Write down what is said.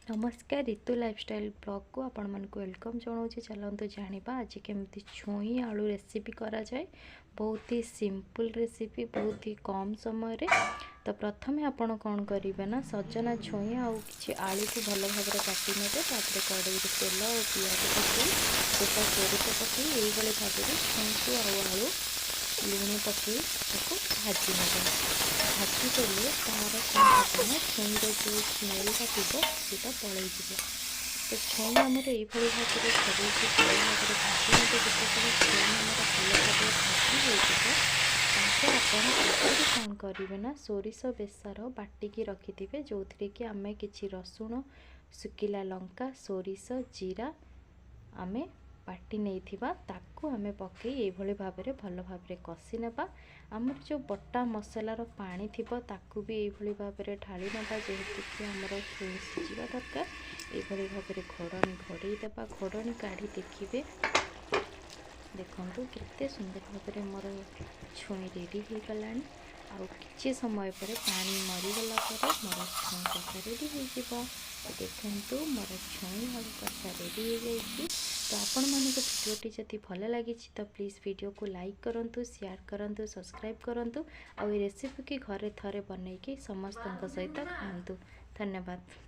ନମସ୍କାର, ରିତୁ ଲାଇଫଷ୍ଟାଇଲ୍ ବ୍ଲଗ୍କୁ ଆପଣମାନଙ୍କୁ welcome ଜଣାଉଛି। ଚାଲନ୍ତୁ ଜାଣିବା ଆଜି କେମିତି ଛୁଇଁ ଆଳୁ ରେସିପି କରାଯାଏ। ବହୁତ ହି ସିମ୍ପଲ୍ ରେସିପି, ବହୁତ ହି କମ୍ ସମୟରେ। ତ ପ୍ରଥମେ ଆପଣ କ'ଣ କରିବେ ନା, ସଜନା ଛୁଇଁ ଆଉ କିଛି ଆଳୁକୁ ଭଲ ଭାବରେ କାଟି ନେବେ। ତାପରେ କଡ଼େଇରେ ତେଲ ଆଉ ପିଆଜ ପକାଇ, ଗୋଟା ସୋରିଷ ପକାଇ, ଏଇଭଳି ଭାବରେ ଛୁଇଁକୁ ଆଉ ଆଳୁ ଲୁଣ ପକାଇ ତାକୁ ଭାଜି ନେବେ। ଭାଜିଦେଲେ ତା'ର କ'ଣ ହେବ ନା, ଛୁଇଁର ଯେଉଁ ସ୍ମେଲ୍ଟା ଥିବ ସେଇଟା ପଳେଇଯିବ। ତ ଛୁଇଁ ଆମର ଏଇଭଳି ଭାବରେ ଘୋଡ଼େଇକି ଭଲ ଭାବରେ ଭାଜି ନେବେ। ଯେତେବେଳେ ଛୁଇଁ ଆମର ଭଲ ଭାବରେ ଭାଜି ହେଇଯିବ, ତାପରେ ଆପଣ ଆଗରୁ କ'ଣ କରିବେ ନା, ସୋରିଷ ବେସର ବାଟିକି ରଖିଥିବେ, ଯେଉଁଥିରେ କି ଆମେ କିଛି ରସୁଣ, ଶୁଖିଲା ଲଙ୍କା, ସୋରିଷ, ଜିରା ଆମେ ବାଟି ନେଇଥିବା। ତାକୁ ଆମେ ପକାଇ ଏଇଭଳି ଭାବରେ ଭଲ ଭାବରେ କଷି ନେବା। ଆମର ଯେଉଁ ବଟା ମସଲାର ପାଣି ଥିବ, ତାକୁ ବି ଏଇଭଳି ଭାବରେ ଢାଳି ନେବା, ଯେହେତୁ କି ଆମର ଛୁଇଁ ସିଝିବା ଦରକାର। ଏଇଭଳି ଭାବରେ ଘୋଡ଼ଣୀ ଘୋଡ଼େଇ ଦେବା। ଘୋଡ଼ଣୀ କାଢ଼ି ଦେଖିବେ, ଦେଖନ୍ତୁ କେତେ ସୁନ୍ଦର ଭାବରେ ମୋର ଛୁଇଁ ରେଡ଼ି ହେଇଗଲାଣି। ଆଉ କିଛି ସମୟ ପରେ ପାଣି ମରିଗଲା ପରେ ମୋର ଛୁଇଁ କଷା ରେଡ଼ି ହେଇଯିବ। ଦେଖନ୍ତୁ, ମୋର ଛୁଇଁ ଆଳୁ କଷା ରେଡ଼ି ହେଇଯାଇଛି। ତ ଆପଣମାନଙ୍କୁ ଭିଡ଼ିଓଟି ଯଦି ଭଲ ଲାଗିଛି, ତ ପ୍ଲିଜ୍ ଭିଡ଼ିଓକୁ ଲାଇକ୍ କରନ୍ତୁ, ସେୟାର କରନ୍ତୁ, ସବସ୍କ୍ରାଇବ୍ କରନ୍ତୁ ଆଉ ଏ ରେସିପିକି ଘରେ ଥରେ ବନେଇକି ସମସ୍ତଙ୍କ ସହିତ ଖାଆନ୍ତୁ। ଧନ୍ୟବାଦ।